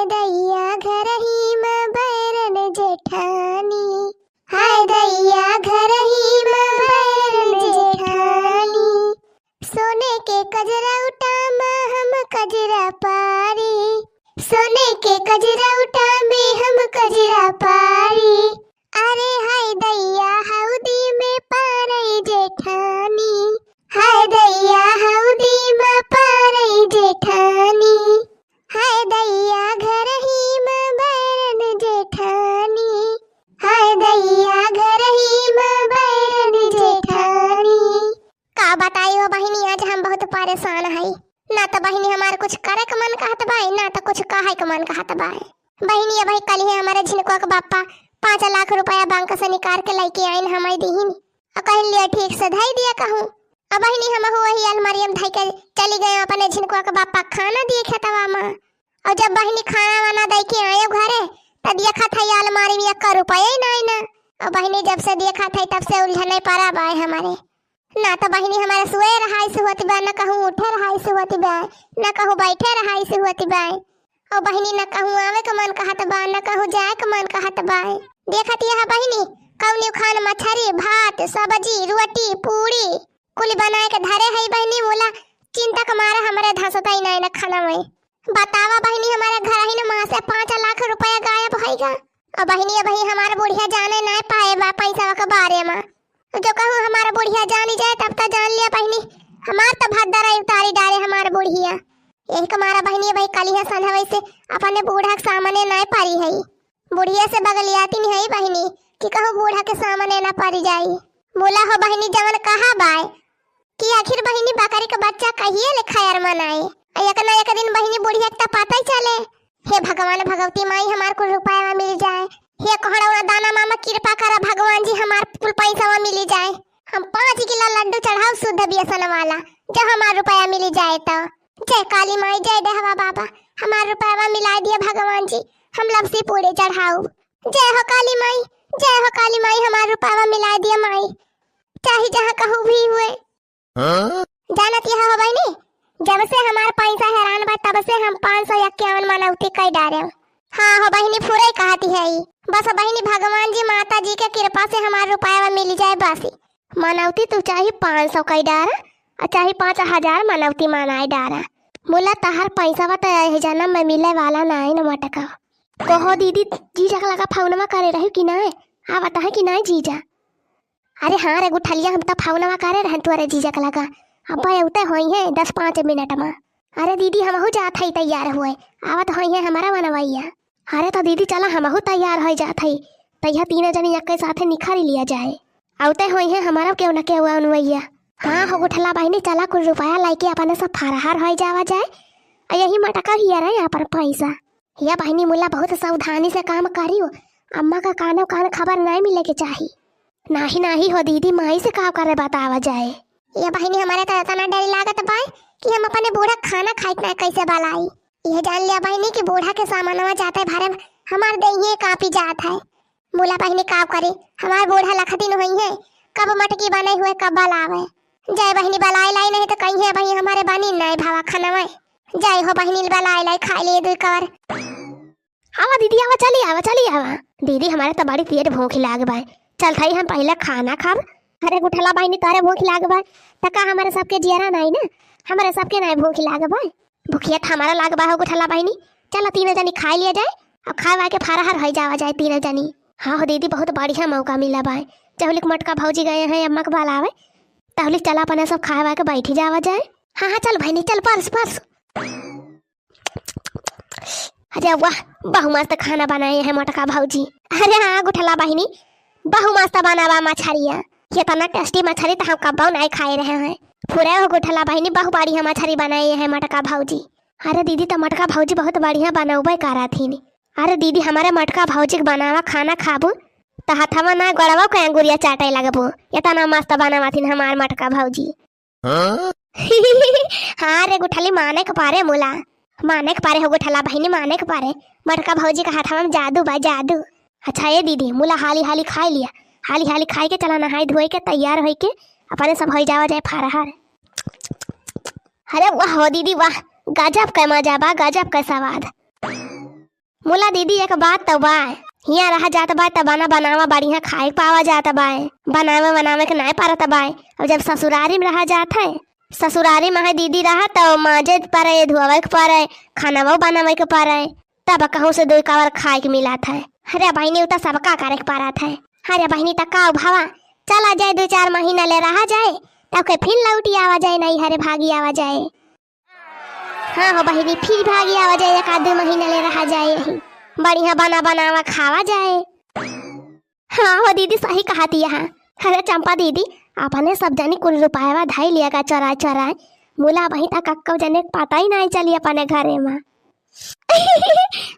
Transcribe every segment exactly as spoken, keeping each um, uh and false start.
दैया घरही म बैरन जेठानी, हाय दैया घरही म बैरन जेठानी। सोने के कजरौटा म हम कजरा पारी, सोने के कजरौटा में हम कजरा पारी। अरे हाय दैया हौदी में पारई जेठानी, हाय दैया हौदी में पारई जेठानी। हाय दैया घरही म बैरन जेठानी, हाय दैया घरही म बैरन जेठानी। का बताई हो बहिनी, आज हम बहुत परेशान हई। ना त बहिनी हमार कुछ करे के मन कहत बाय, ना त कुछ कहे के मन कहत बाय। बहिनी, अबही कलिहे हमारे झिनकुआ के बापा पाँच लाख रुपया बैंक से निकाल के लइके आइन, हमाई दीहिन। अ कहिन, "लिया, ठीक से धई दिया कहूँ।" अब बहिनी हमहू वही अलमारिया में धई के चली गए अपने झिनकुआ के बापा खाना दिए खेतवा में। अउर जब बहिनी खाना वाना दे के आए घरे, तब देखत है अलमारी में एक रुपया ही नाई ना। अउर बहिनी जब से देखत है तब से उलझने पड़ा बाय हमारे। ना त बहिनी हमारे सुए रहाई से होती बा, न कहूँ उठे रहाई से होती बा, न कहूँ बैठे रहाई से होती बा। अउर बहिनी न कहूँ आवे के मन कहत बा, न कहूँ जाए के मन कहत बा। देखत यह बहिनी कौनी खान मछरी, भात, सब्जी, रोटी, पूरी कुल बनाए के धरे है बहिनी, मुला चिंता के मारे हमरे धसतई नाई न खाना में। बतावा बहिनी, हमारे घर ही न माँ से पाँच लाख रुपया गायब होइगा। अउर बहिनी, अबही हमार बुढ़िया जाने नाई पाए बा पैसा के बारे में। जो कहूँ हमार बुढ़िया जानी जाए तब त जान लिया बहिनी, हमार त भद्दर उतारी डारे हमार बुढ़िया। यही के मारा बहिनी, अबही कलिहे संझवई से अपने बूढ़ा के सामने नाई पारी है। बुढ़िया से बगलियाती नहीं है बहिनी कि कहूँ बूढ़ा के सामने ना पड़ जाई। बोला हो बहिनी, जवन कहा बाय कि आखिर बहिनी बकरी के बच्चा कहिए ले खैर मनाए। आ एक ना एक दिन बहिनी बुढ़िया के त पता ही चले। हे भगवान भगवती माई, हमार कुल रुपया मिल जाए। हे कोहड़ा दाना मामा कृपा करा भगवान जी, हमार कुल पैसा मिल जाए। हम पाँच किलो लड्डू चढ़ाओ शुद्ध बेसन वाला, जो हमार रुपया मिल जाए तो। जय काली माई, जय डेहवा बाबा, हमार रुपया मिला दिया भगवान जी, हम लपसी पूरी चढ़ाओ। जय हो काली माई, जय हो काली माई, हमार रुपया मिला दिया माई, चाहे जहाँ कहूँ भी हुए। हाँ? जानत यह हो बहिनी, जब से हमार पैसा हेरान बा तब से हम पाँच सौ इक्यावन मनौती कई डारे। हाँ हो बहिनी, फुरई कहती है ई। बस बहिनी भगवान जी माता जी के कृपा से हमार रुपया मिल जाए बस। मनौती तू चाहे पाँच सौ कई डारा, आ चाहे पाँच हजार मनौती मनाए डारा। मुला तहार पैसा बा त एह जन्म में मिले वाला नाई न मटका। कहो दीदी, जीजा के लगा फोनवा करे रही कि नाई? आवत है कि नाई जीजा? अरे हाँ रे गुठलिया, हम त फोनवा करे रहन तोरे जीजा के लगा। अब अउते होइहैं दस पाँच मिनट में। अरे दीदी, हमहू जात हई तैयार हुए, आवत होइहैं हमारा वनवैया। अरे त दीदी चला, हमहू तैयार होइ जात हई, तैया तीनों जनी एक्के साथे निखरी लिया जाए। अउते होइहैं हमारा केहू न केहू वनवैया। हाँ हो गुठला बहिनी, चला कुल रुपया लइके अपने सब फरार होइ जावा जाए। आ यही मटका हिया रहे अपन पैसा। या बहिनी मुला बहुत सावधानी से काम करियो, अम्मा का कानो कान खबर नाई मिले के चाही। नाही नाही हो दीदी, माई से का करे बतावा जाए। ये बहिनी हमारे तो इतना डर लागत बाय कि हम अपने बूढ़ा खाना खाइत ना कैसे बलाई। ये जान लिया बहिनी कि बूढ़ा के सामानवा जाते भरे हमार देहिए कांपी जात है। मुला बहिनी का करी, हमार बूढ़ा लखदिन होइहैं, कब मटकी बने हुए कब बलावे। जय बहिनी बलाई लाई नहीं तो कहिहैं बहिनी हमारे बनी नाई भावा खाना में। जय हो बहिनी बलाई लाई खाई लिए दुई कवर। आवा दीदी, आवा, चली आवा, चली आवा। दीदी, हमारे त बड़ी तेज भूख लाग बाय। चल थई हम पहिले खाना खाब। अरे गुठला बहिनी, तोरे भूख लाग बाय, त का हमारे सबके जियरा नाई ना? हमारे सबके नाई भूख लाग बाय। भूखिया त हमारा लाग बा हो गुठला बहिनी। चला तीनों जनी खाई लिया जाए, अब खाए वाए के फरार होइ जावा जाए तीनों जनी। हाँ हो दीदी, बहुत बढ़िया मौका मिला बाय। जहुलिक मोटका भौजी गए हैं अम्मा के बुलावे, तहुलिक चला अपने सब खाए वाए के बैठी जावा जाए। हाँ हाँ चल बहिनी, चल परस परस। अरे वाह, बहु मस्त खाना बनाए हैं मोटका भौजी। अरे हाँ गुठला बहिनी, बहु मस्त बनावा मछरिया। ये तना टेस्टी मछरी तो हम कब्बो नहीं खाए रहे हैं। पूरे हो गुठला बहिनी, बहु बढ़िया मछरी बनाए हैं मोटका भौजी। अरे दीदी, त मोटका भौजी बहुत बढ़िया बनौबे करा थीन। अरे दीदी, हमारे मोटका भौजी के बनावा खाना खाबू त हथवा ना गोड़वा के अंगुरिया चाटे लगबू। ये तना मस्त बनावा थीन हमार मोटका भौजी। हाँ? हाँ रे गुठली, माने के पारे मुला, माने के पारे हो गुठला बहिनी, माने के पारे। मोटका भौजी का हाथवा में जादू बा, जादू। अच्छा ए दीदी, मुला हाली हाली खाई लिया, हाली हाली खाई के चला नहाई धोई के तैयार होई के अपने सब होई जावा जाए फरार। अरे वाह हो दीदी वाह, गजब का मजा बा, गजब का स्वाद। मुला दीदी, एक बात तो बाय, हियाँ रहा जात बाय त बना बनावा बढ़िया खाए के पावा जात बाय, बनावे बनावे के नाय परत बाय। अब जब ससुरारी में रहा जात है, ससुरारी में है दीदी रहा तो माजे परे, धोवे के परे, खानावो बनावे के परे, तब कहूँ से दो कावर खाए के मिलत है। अरे बहिनी, उ त सबका करे के परत है। अरे बहिनी, त का भवा, चला जाए, दो चार महीना ले रहा जाए, तब के फिर लौटी आवा जाए, नहीं हरे भागी आवा जाए। हाँ हो बहिनी, फिर भागी आवा जाए, एक आध दो महीना ले रहा जाए, यही बढ़िया बना बनावा खावा जाए। हाँ हो दीदी, सही कहती है। अरे चंपा दीदी, अपने सब जनी कुल रुपयावा धाई लिया का चोराए चोराए, मुला बही तक कक्को जने के पता ही नहीं चली अपने घरे में।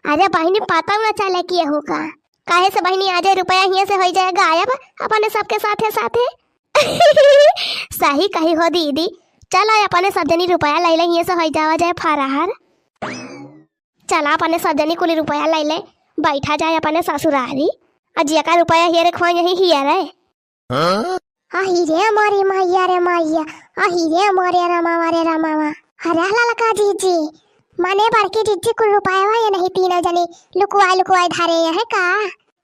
अरे बहिनी, पता ना चले कि एहू का, काहे से बहिनी, आ जाए रुपया हियाँ से हो जाए गायब, अपने सबके साथे साथे। सही कही हो दीदी, चला अपने सब जनी रुपया ले ले, हियाँ से हो जावा जाए फरार। चला अपने सब जनी कुली रुपया ले ले, बैठा जाए अपने ससुरारी। आ जिया का रुपया हियरे खोए यही हियरे। हाँ? अही रे मोरी मैया रे मैया, अही रे मोरे रमावा रे रमावा। अरे ललका जीजी, माने बड़की जीजी कुल रुपया ये नहीं तीनों जनी लुकुआई लुकुआई धरे हैं का?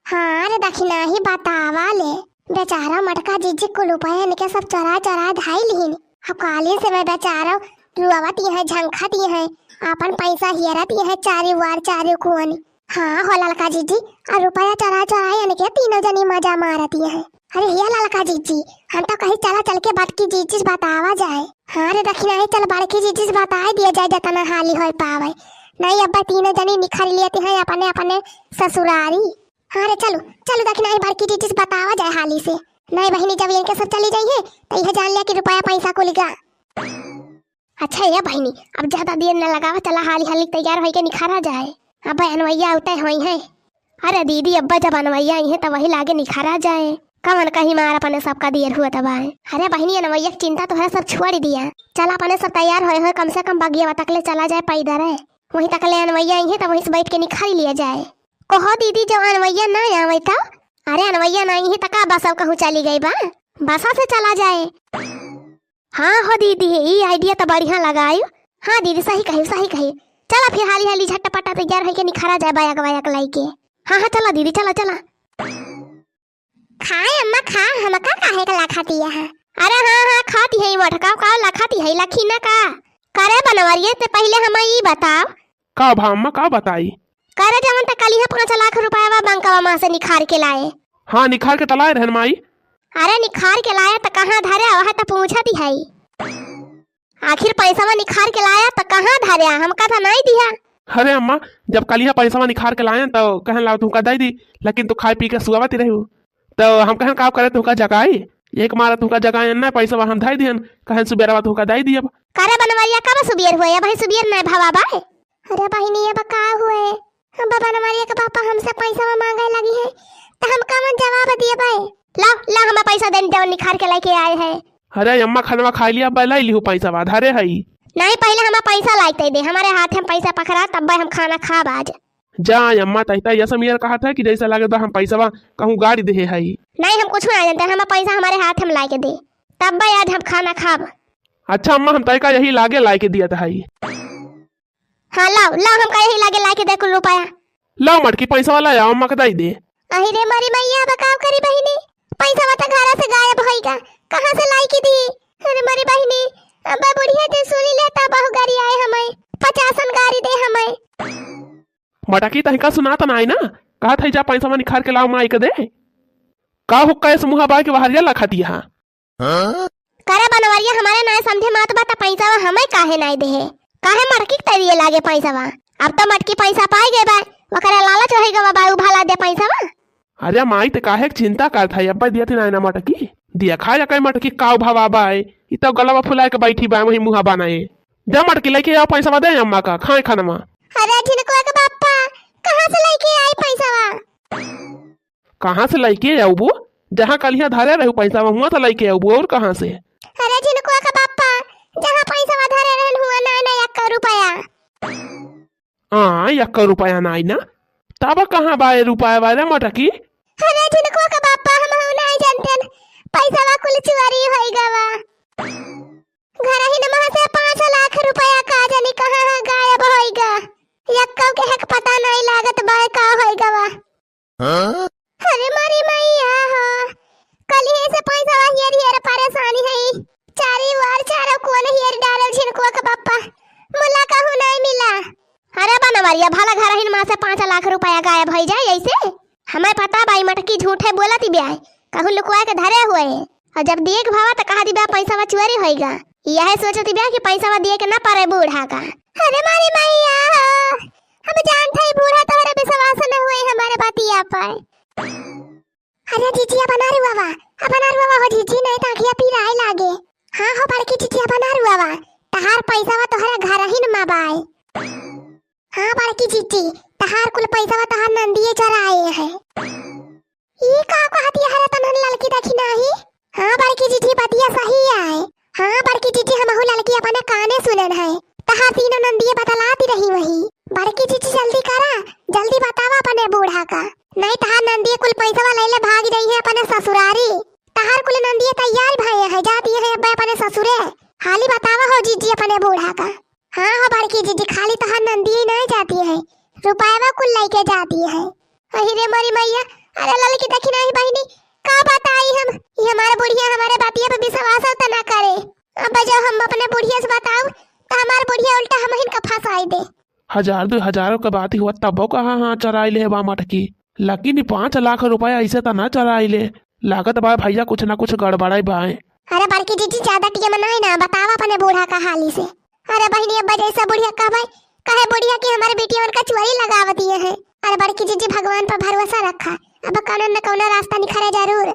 हाँ रे दखिना ही बतावा ले, बेचारा मटका जीजी कुल रुपया इनके सब चोरा चोरा धाई लिहिन। अब काली से मैं बेचारा रुआवत ही है, झंखत ही है, आपन पैसा हियरत ही है चारी वार चारी कुआनी। हाँ हो ललका जीजी, और रुपया चोरा चोरा इनके तीनों जनी मजा मारत ही है। अरे हिया ललका जीजी, हम तो कही चला चल के बड़की जीजी से बतावा जाए। हाँ रे दखिना ही चल बड़की जीजी से बताए दिया जाए जितना हाली होए पावे। नहीं अब्बा तीनों जनी निखर लेती हैं अपने अपने ससुरारी। हाँ रे, चलू, चलू, दखिना ही बड़की जीजी से बतावा जाए हाली से। नहीं बहिनी, जब इनके सब चली जाइए, तो यह जान लिया कि रुपया पैसा कुल गा। अच्छा ये बहिनी, अब ज्यादा देर न लगावा, चला हाली हाली तैयार होइके निखारा जाए। अब अनवैया उतय होई हैं। अरे दीदी, अब्बा जब अनवैया आई हैं, तब वही लागे निखारा जाए। कवन कहीं मार अपने सबका देर हुआ तब आए। अरे बहिनी, अनवैया की चिंता तो है, सब छोड़ दिया। चला अपने सब तैयार होए होए, कम से कम बगिया तक ले चला जाए पैदल है। वहीं तक ले अनवैया आई हैं, तब वहीं से बैठ के निखारी लिया जाए। कहो दीदी, जब अनवैया ना आवे तो? अरे अनवैया ना आई है तो का बस अब कहूँ चली गई बा, बसा से चला जाए। हाँ हो दीदी, ई idea तो बढ़िया लगाई। हाँ दीदी, सही कही, सही कही। चला फिर हाली हाली झटपटा तैयार होइके निखारा जाए बायक बायक लाइके। हाँ हाँ, चला दीदी, चला चला। खाए अम्मा खा, हमका काहे का लाखाती है? अरे हाँ हाँ, खाती है मोटका का लाखाती है, लखी ना का? करे बनवरिए, ते पहिले हमें ई बताओ। का भा अम्मा, का बताई? करे जवन त कलिहा पाँच लाख रुपया बा बैंकवा मा से निखार के लाए। हाँ, निखार के त लाए रहन माई। अरे निखार के लाए त कहाँ धरे, वह त पूछत ही है। आखिर पैसवा निखार के लाया त कहाँ धरे, हमका त नहीं दिया। अरे अम्मा, जब कलिहा पैसवा निखार के लाए त कहन लाओ तुमका दे दी, लेकिन तू खाए पी के सुआवत ही रहू। तो हम कहन का करे तुहका जगाई, एक मारा तुहका जगाई ना, पैसा हम धाई दिहन, कहन सुबेरवा तुहका दाई दियब। करे बनवरिया, कब सुबेर हुए? अबही सुबेर ना भवा बाय। अरे बहिनी, अब का हुए? हम बनवरिया के पापा हमसे पैसा मांगे लगी है, तो हम कवन जवाब दिए बाय? ला, ला, हमें पैसा देन जवन निखार के लेके आए है। अरे अम्मा, खानवा खाई लिया, अब लाई लिहू पैसा, धरे हई। नहीं, पहले हमें पैसा लाइते दे, हमारे हाथ में पैसा पकड़ा, तब हम खाना खाब आज। जा अम्मा, तैता यह समीर कहत है कि जैसे लागत बा हम पैसवा कहूँ गाड़ी देहे हई। नहीं, हम कुछ ना जानते, हम पैसा हमारे हाथ में लाके दे, तब बा आज हम खाना खाब। अच्छा अम्मा, हम तैका यही लागे लाके दियत हई। हाँ, लाओ, लाओ, हमका यही लागे लाके दे कुल रुपया। लाओ मटकी, पैसा वाला आओ, अम्मा के दाई दे। अहि रे मरी मैया, अब का करी बहिनी, पैसा तो घर से गायब होइगा, कहाँ से लाई के दी? अरे मरी बहिनी, अब बुढ़िया जे सुनी ले तब बहु गाड़ी आए हमें, पचासन गाड़ी दे हमें। मटकी तहिका सुनात नाई ना, कहत है जा पैसा निखार के लाओ माई के दे। का हुक्का इस मुहा बाय के बाहर जा लखा दिया। करे बनवरिया, हमारे नाय समझे मात बा, त पैसा हमें काहे नाय देहे? काहे मटकी के तरिए लागे पैसा बा? अब तो मटकी पैसा पाई गए बा, ओकरे लालच होई गवा बा, उ भला दे पैसा बा। अरे माई, ते काहे के चिंता करत है? अब्बा दियत नाय ना मटकी, दिया खा जा कई मटकी काऊ भवा बा, ई तो गलवा फुलाए के बैठी बा, वही मुहा बनाए। दे मटकी लेके आओ, पैसा दे अम्मा का, खाए खानमा। अरे झिनकुआ के बापा, कहाँ से लेके आई पैसा? कहाँ से लइके आउबू? जहाँ कलिहा धरे रहू पैसा, हुआँ से लइके आउबू, और कहाँ से? अरे झिनकुआ का बापा, जहाँ पैसा धरे रहन हुआँ ना, ना एक्का रुपया। हाँ, एक्का रुपया ना आई ना। तब कहाँ बाए रुपया वाले मटकी? अरे झिनकुआ का बापा, हम हूँ ना जानते न, पैसा कुल चोरी होई गवा। घर ही नमा से पाँच लाख रुपया का जानी कहाँ है गायब होइगा। यक्कौ के हक पता नहीं लागा। त बाय का होई गवा। हाँ? अरे मारी मैया हो, कल ही से पैसा हेर हेर परेशानी है। चारी वार चारों कोन हेर डालल झिनकुआ के पप्पा, मुला कहूँ नहीं मिला। अरे बनवरिया, भला घरहिन मा से पाँच लाख रुपया गायब होइ जाए ऐसे? हमें पता बाई मटकी झूठे बोलत बिया है, कहूँ लुकवा के धरे हुए। और जब देख भावा त कहा दिबा पैसा चोरी होइगा। यह सोचत बिया कि पैसा दिए के ना पारे बूढ़ा का। अरे मारी मैया हो, हम जानत है बूढ़ा तोहरे विश्वास न हुए हमारे बतिया पर। अरे जीजी, अब ना रुआवा, अब ना रुआवा हो जीजी, नहीं त आँखिया पीराए लागे। हाँ हो बड़की जीजी, अब ना रुआवा, तहार पैसा तोहरे घरहिन मा बाय। हाँ बड़की जीजी, तहार कुल पैसा तहार नंदिये चोराए है। ई का कहत हरे तनहन ललकी देखी नाही? हाँ बड़की जीजी, बतिया सही आए। हाँ बड़की जीजी, हमहू ललकी अपने काने सुनन है। तहार तीनों नंदिये बतलाती रही वही। बड़की जीजी जल्दी करा, जल्दी बतावा अपने बूढ़ा का। नहीं तहार नंदिये कुल पैसवा लैले भाग जाई है अपने ससुरारी। तहार कुल नंदिये तैयार भये है, जाती है अब अपने ससुरे। हाली बतावा हो जीजी अपने बूढ़ा का। हाँ हो बड़की जीजी, खाली तहार नंदिये नहीं जाती है, रुपयवा कुल लैके जाती है। अहि रे मोरी मैया, अरे ललकी देखी नाही बहिनी, का बताई हम, ये हमार बुढ़िया हमारे बतिया पे विश्वास त ना करे। अब जो हम अपने बुढ़िया से बताऊ, त हमार बुढ़िया उल्टा हमहिन का फंसाई दे। हजार दुइ हजारों के बात ही हुआ, तबो कहाँ हाँ चोराई ले बा मटकी। लकी नी पाँच लाख रुपया ऐसे त ना चोराई ले। लागत बा भैया कुछ ना कुछ गड़बड़ाई बाय। अरे बड़की जीजी, ज्यादा टीम नहीं ना, बतावा अपने बूढ़ा का हाली से। अरे बहिनी, अब जैसा बुढ़िया कहबे, कहे बुढ़िया कि हमारे बिटियवन का चोरी लगावतिये है। अरे बड़की जीजी, भगवान पर भरोसा रखा, अब कौनो न कौनो रास्ता निखरे जरूर।